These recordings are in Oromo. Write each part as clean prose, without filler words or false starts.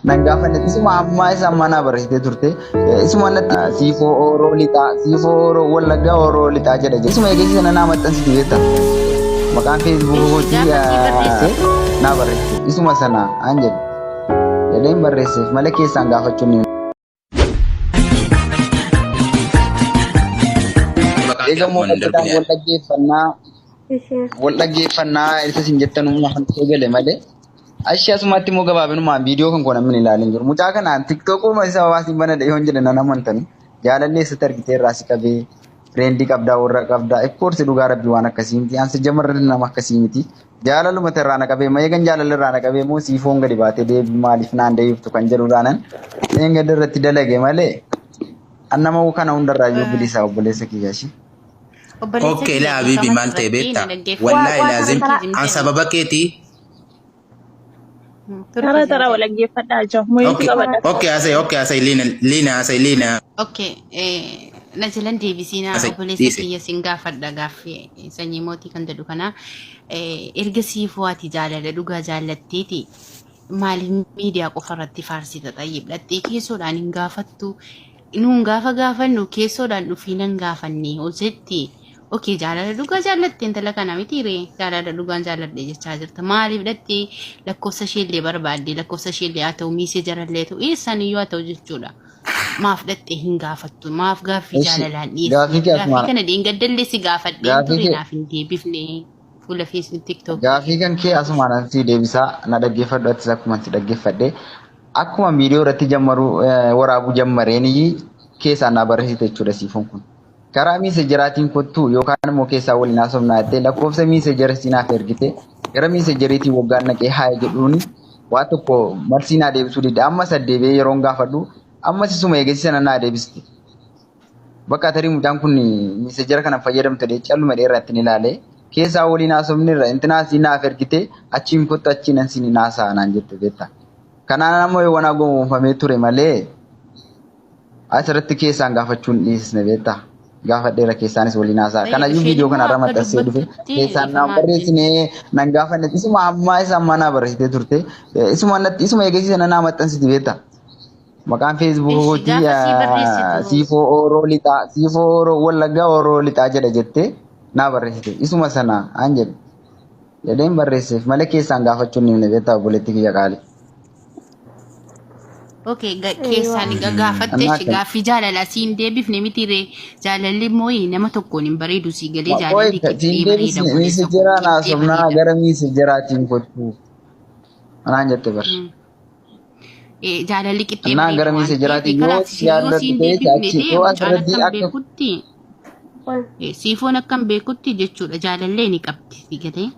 Nan gaafanne isuma ammaa isa ammaa naa barreessitee turte. Isuma natti siifoo ooroo lixaa siifoo ooroo wallaggaa ooroo lixaa jedha jedhe. Isuma eegasii sana naa maxxansitu beekta. Maqaan feesbuukii Ishi kootii gaafa sii barreessitu naa barreessite. Isuma sana an jedhe. Jedheen barreesseef malee keessaan gaafachuun ni Maqaan kee Eega akkuma hin immoo darbine. wal dhaggeeffannaa Ishee. wal dhaggeeffannaa isa isin jettan humna kan eegale malee. Ashi asumatti immoo gabaabinumaan viidiyoo kan koo namni hin ilaalin jiru. Mucaa kanaan tiktookuma isa hawaasni bana yoon jedhe nan amantani. Jaalallee eessatti argitee irraa si qabee fireendii qabdaa warra qabdaa. Of course dhugaa rabbii waan akkasii miti. Ansi jamarra nama akkasii miti. Jaalaluma irraa na qabee ma eegan jaalala irraa na qabee immoo siifoon gadi baatee deebii maaliif naan deebiftu kan jedhu raanan een gadi irratti dalage malee an nama kana hundarraa iyyuu bilisaa obboleessa kiyya ishee. Obboleessa Okay, kiyya laa habiibi dhiifama maal ta'e sirratti beektaa? na dhaggeeffadhu. Wallaahi Waa laazim tara an sababa keetii. Turkii Tara sin tara jedhe. wal dhaggeeffadhaa jiru. Muyiitu Okay, qabadha. okay, asai, okay, asai, liina, liina, asai, liina, Okay, na jalan deebisiinaa asai, obboleessa dhiise. kiyya sin gaafadha gaaffii sanyii mootii kan jedhu kana. Erga siifuu ati jaalala dhugaa jaallatteeti maaliif miidiyaa qofa irratti faarsita xayyib dhattee keessoodhaan hin gaafattu nuun gaafa gaafannu keessoodhaan dhufii nan gaafanne hosetti. Okay, jaalala dhugaa jaallatte intala kana miti ree jaalala dhugaan jaalladhe jechaa jirta maaliif dhattee lakkoofsa isheellee barbaadde lakkoofsa isheellee haa ta'u miisee jarallee ta'u eessaan iyyuu haa ta'u jechuudha. Maaf dhattee hin gaafattu maaf gaaffii Ishi jaalalaan dhiyeessine gaafii kee gaaffii asumaan kana dheengaddallee si gaafadheen gaafii ture kee naaf hin deebifne fuula feesbuuk tiktookii gaafii kan kee asumaan asii deebisaa na dhaggeeffadhu atis akkuma si dhaggeeffadhe akkuma viidiyoo irratti jammaruu waraabuu jammareen keessaan naa barreessite jechuudha siifoon kun. Karaa miisejeraatiin kottuu yookaan immoo keessaa waliin haasofnaa jettee lakkoofsa miisejera si naaf ergite gara miisejeriitiin waggaan naqee haaya jedhuuni waa tokko malsii naa deebisuu didde amma saddeebi'ee yeroon gaafadhu ammas isuma eegasii sana naa deebiste. Bakka tarii mucaan kun miisejera kana fayyadamtu jedhee calluma dheeraa ittiin ilaale keessaa waliin haasofni irra intinaa si naaf ergite achiin kottu achiin an siin haasa'a naan jette beektaa. Kanaan ammoo yoo wanaa gowwoomfamee ture malee asirratti keessaan gaafachuu hin dhiisne beektaa. Gaafadheera keessaanis waliin haasa'a. Tayyib Kanayyuu isheen viidiyoo immoo kana irra akka maxxansee dhufe dubbattutti keessaan naan dhiifamaa wajjin. barreessine nan gaafanne isuma ammaa isa ammaa naa barreessitee turte isuma natti isuma eegasii sana naa maxxansiti beektaa. Maqaan feesbuukii Ishi kootii gaafa sii barreessitu siifoo ooroo lixaa siifoo ooroo wallaggaa ooroo lixaa jedha jettee naa barreessite isuma sana an jedhe jedheen barreesseef malee keessaan gaafachuun hin beektaa obboleettii kiyya qaali. Okay, keessaan egaa gaafatte Annaa ishee akkam. gaaffii jaalalaa siin deebifne miti ree jaalalli immoo nama tokkoon hin bareedu sii galee Qoy jaalalli siin qixxee bareeda deebisne obboleessa koo miisejeraa qixxee naasofnaa bareeda. gara miisejeraatiin kottu anaan jette bar. Jaalalli qixxee Annaan bareeda gara waan ta'eef miisejeraatiin yoo kalaas si ishee yoo yaalladhu siin ta'e deebifne achi ta'e yoo mucaan asirratti akkam akka beekutti siifoon akkam beekutti jechuudha jaalallee ni qabdi sii galee.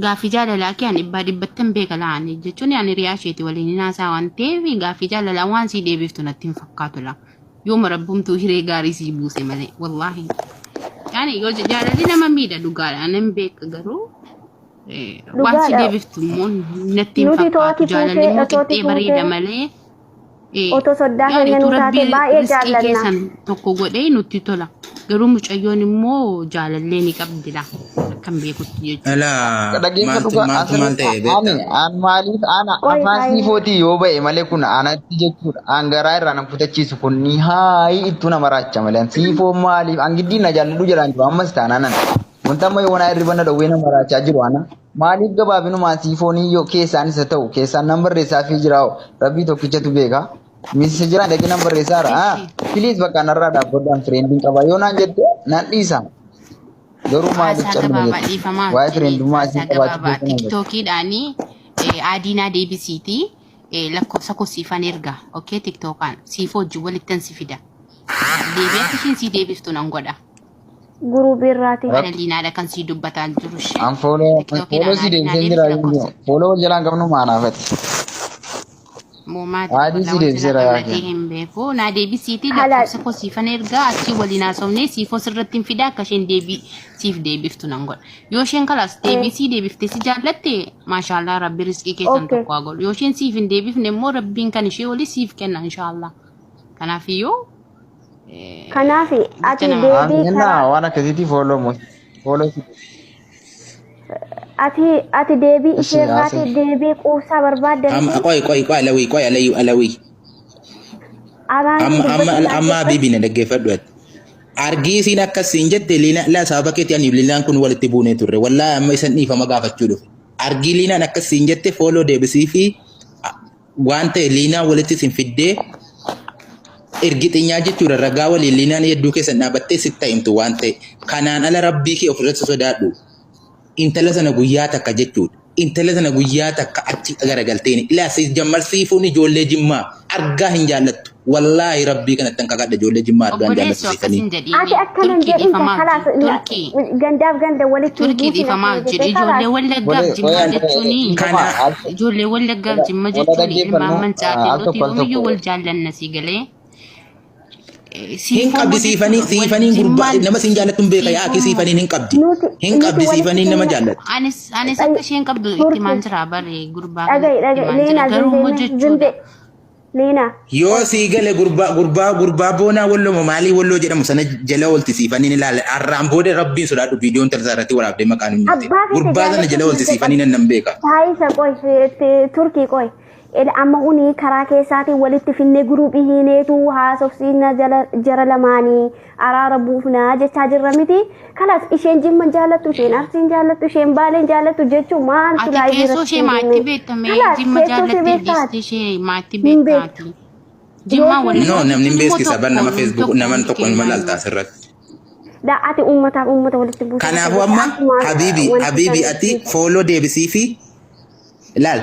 Gaaffii jaalalaa kee ani dhibbaa dhibbattan beeka laa ani jechuun ani hiriyaa isheeti waliin hin haasaa waan ta'eef gaaffii jaalalaa waan sii deebiftu natti hin fakkaatu laa. Yooma rabbumtuu hiree gaarii sii buuse malee wallaahi. Yaani yoo jaalalli nama miidha dhugaadha ani hin beeka garuu waan sii Dhugaadha. deebiftu immoo natti hin Nuti fakkaatu tooti jaalalli fuutee immoo otooti qixxee bareeda fuutee malee otoo soddaa yaani keenya utuu nu taate rabbiin baay'ee riskii jaallanna. keessan tokko godhee nutti tola. Garuu mucayyoon immoo jaalallee ni qabdi laa akkam beekutti jechuudha. Alaa Dhaggeeffadhu maaltu gaa maaltu maal asirratti ta'e ani beektaa? an maaliif ana Qoy afaan taa'ee. siifootii yoo ba'e malee kun anatti jechuudha an garaa irraa nan kutachiisu kun ni haayi ittuu nama raacha malee an siifoo maaliif an giddiin na jaalladhu jedhaan jiru ammas taanaan an wanta amma yoo wanaa hirriba na dhowwee nama raachaa jiru ana maaliif gabaabinumaan siifoonii yoo keessaan isa ta'u keessaan nan barreessaafii jira hoo rabbii tokkichatu beeka misisa jiraan dhaqee nan barreessaara ah Ishi. piliis bakka narraa dhaabbadhaan fireendiin qaba yoo naan jette nan dhiisa. Garuu maaliif Haasaa calluma gabaabaa jette? dhiifamaa Waa'ee wajjin fireendummaa haasaa isin qabaachuu gabaabaa keessa na galte. tiktookiidhaanii aadiinaa deebisiitii lakkoofsa koo siifan erga okay tiktookaan siifoo wajjin walittan si fida deebii akka isheen sii deebiftu nan godha. Guruubii irraati. Ana liinaadha kan sii dubbataa jiru ishee. An fooloo an Tiktookiidhaan fooloo si aadiinaa deebiseen deebisi jira lakkoofsa. fooloo wal jalaan qabnu maanaafati. Moomaati Aadii walaa si wal jalaa deebiseera yaa qabnatee kee. hin beeku. Naa deebisiitii Haala lakkoofsa koo siifan ergaa achii waliin haasofnee siifoo sirratti hin fidaa akka isheen deebii siif deebiftu nan godha. Yoo isheen kalaas deebii sii deebiftee si jaallatte maashaallah rabbi riskii keessan okay. tokko haa godhu. Yoo isheen siif hin deebifne immoo rabbiin kan ishee olii siif kenna inshaallah. Kanaafiyyuu Kanaaf jecha ati nama deebii Ennaa karaa waan akkasiitii fooloo moo fooloo si Ati deebii Ishee ishee irraatii haasa'e. deebii quubsaa barbaadda Amma miti. qoy qoy qoy alawii qoy alawii alawii. Amaan Amma amma dubbachuu amma dhaggeeffadhu. habiibi na dhaggeeffadhu ati. Argii isiin akkas siin jette liina laa sababa keetii ani liinaan kun walitti buunee turre. Wallaahi amma isan dhiifama gaafachuu dhufe. Argii liinaan akkas siin jette fooloo deebisii fi waan ta'e liinaa walitti isin fiddee ergixinyaa jechuudha ragaa waliin liinaan hedduu keessan dhaabattee sitti himtu waan ta'e. Kanaan ala rabbii kee ofirratti sodaadhu. Intala sana guyyaa takka jechuudha. Intala sana guyyaa takka achi garagalteen ilaa si jammarsiifuun ijoollee jimmaa argaa hin jaallattu. Wallaahi rabbii kanatti kan kakadha ijoollee jimmaa argaa hin jaallattu Obboleessoo akkas siifanii. hin Ati jedhiini. akkana hin Turkii jedhin dhiifamaa kalaas hojii. Turkii. gandaaf ganda walitti hin Turkii buusin dhiifamaa akkana hojii. jettee Ijoollee kalaas. Wallaggaaf Wale Jimmaa wayaan jechuuni. Kana Ijoollee Wallaggaaf Jimma wala jechuun ilmaan dhaggeeffannu mancaatii al nuti tokko al yoomiyyuu tokko wal jaallanna sii galee. hin Siifoon qabdi immoo siifanii jechuudha wal siifaniin gurbaa jimmaan nama siin jaallattu hin beeka yaa'ii siifoon siifaniin hin qabdi. Nuti Hin nuti qabdi walitti siifaniin nama finna. jaallatti. Anis anis akka isheen qabdu itti Turkii himaan jira bare gurbaa dhaga'i kanatti itti dhaga'i himaan jira Leenaa garuu immoo zimzee jechuudha. zimzee Leenaa Yoo qoy sii gale gurbaa gurbaa gurbaa boonaa walloo moo maalii walloo jedhamu sana jala oolti siifaniin ilaala. Har'aan booda rabbiin sodaadhu viidiyoon tarsaa irratti waraabdee maqaan hin jirti. abbaa feete Gurbaa sana jala jaallachuuf oolti mirga siifaniin qabdi. nan beeka. Taayisa qoy Turkii qoy amma uni karaa keessaatiin walitti finnee guruuphii hiineetu haasofsiisna jara lamaanii araara buufnaa jechaa jirra miti. Kalas isheen jimman jaallattu, isheen arsiin jaallattu, isheen baaleen jaallattu jechuun maaltu Ati laayivii keessoo irratti ishee hin maatti jenne. beektame Kalas jimma keessoo ishee jaallatteef beektaati dhiiste ishee maatti hin beektu. beektaati. Yoo Jimmaa isheen Wallaggaa No namni hin jechuun immoo beeksisa bar tokko nama nuun Facebook tokko naman hundi tokko numa keenyaayyuu. laalta asirratti. da ati uummataaf uummata walitti buusuuf akka Kanaafuu jette amma akkuma habiibi wanti habiibi sana ati dhiise. fooloo deebisii fi laal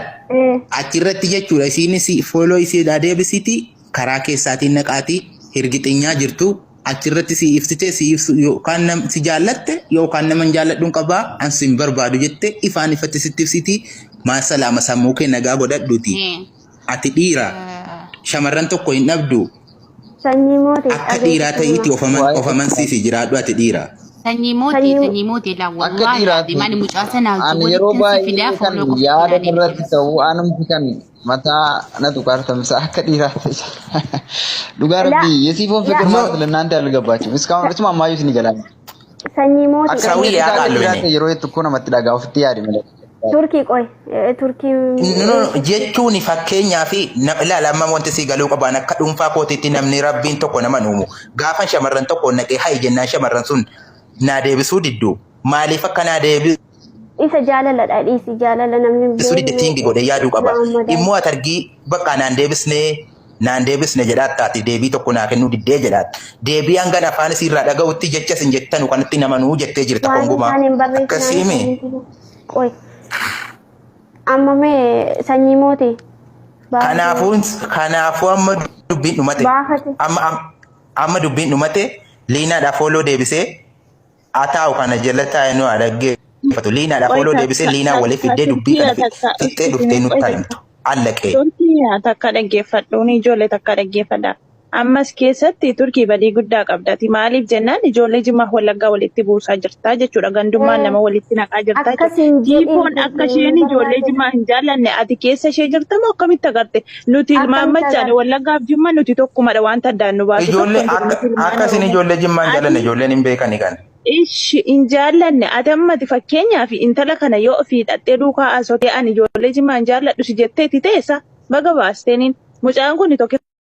achirratti jechuudha isiinis fooloo isiidhaa deebisiiti karaa keessaatiin naqaatii hirgixinyaa jirtu achirratti si ibsite si ibsu yookaan nam si jaallatte yookaan nama hin jaalladhuun qabaa an si hin barbaadu jette ifaan ifatti sitti ibsiti maa salaama sammuu kee nagaa godhadhuuti ati dhiira shamarran tokko hin dhabdu Sanyii mootii akka dhiiraa dhageessisu ta'iiti Waa'ee of amansiisi jiraadhu ati dhiira. Sanyii mootii Sanyii sanyii mootii laa Akka wallaahi dhiiraatti laazimaan mucaa sanaa wajjin ani yeroo walitti si fidaa baay'ee kan fooloo qofa yaada naa irratti deebisi. ta'u anumti kan mataa na tuqaartamsa akka dhiiraatti. Dhugaa la rabbii የሲፎን la ፍቅር No ማለት ለእናንተ ያልገባችሁም እስካሁን እስማማዩት ni jalaa. sanyii mootii Akka sawii dhiirri yaa akka qaallu dhiiraatti inni. yeroo jettu kun namatti dhagaa ofitti yaadi malee. Turkii qoy Turkii No, jechuun fakkeenyaa fi ilaala amma wanti sii galuu qaban akka dhuunfaa kootiitti namni rabbiin tokko nama uumu gaafa shamarran tokko naqee hayi jennaan shamarran sun naa deebisuu diddu maaliif akka naa deebisuu isa jaalala dhiisi jaalala namni hin didde beekne tiingi godhee yaaduu qaba nama madaala. immoo ati argii bakka naan deebisnee naan deebisne jedhaatti ati deebii tokko naa kennuu diddee jedhaatti deebii hanga afaan isiirraa dhaga'utti jecha isin jettanu kanatti namanuu jettee jirta Waan kongumaa isaan hin barreessinaan akkasiimi. qoy amma mee sanyii mootii baafate Kanaafuu kanaafuu amma dubbiin dhumate baafate amma amma dubbiin dhumate liinaadhaaf fooloo deebisee haa taa'u kana jala taa'ee nu haa dhaggeeffatu liinaadhaaf Qoy fooloo deebisee liinaa walii fiddee dubbii turkiya kana takka fixxee dhuftee qoy nutti haa takka himtu allaqee. Turkiya takka dhaggeeffadhuun ijoollee takka dhaggeeffadha. Ammas keessatti Turkii badii guddaa qabdati. Maaliif jennaan ijoollee Jimmaa Wallaggaa walitti buusaa jirta jechuudha. Gandummaan nama walitti naqaa jirta jechuudha. akkas hin jedhin Siifoon akka Turkii isheen hin ijoollee barbaade Jimmaa hin jaallanne ati keessa ishee jirta moo akkamitti agarte? Nuti ilmaan akkamitti machaan agarte Wallaggaaf Jimma nuti tokkumadha wanta addaan nu baasu tokko Ijoollee hin jiru akka nuti ilmaan akka isin Oromoo. ijoollee Jimmaa hin jaallanne Ati ijoolleen hin beekani kan. Ishi hin jaallanne ati ammati fakkeenyaaf intala kana yoo ofii hidhattee duukaa haasofte ani ijoollee Jimmaa hin jaalladhu si jetteeti teessa baga baasteeniin mucaan kun tokko.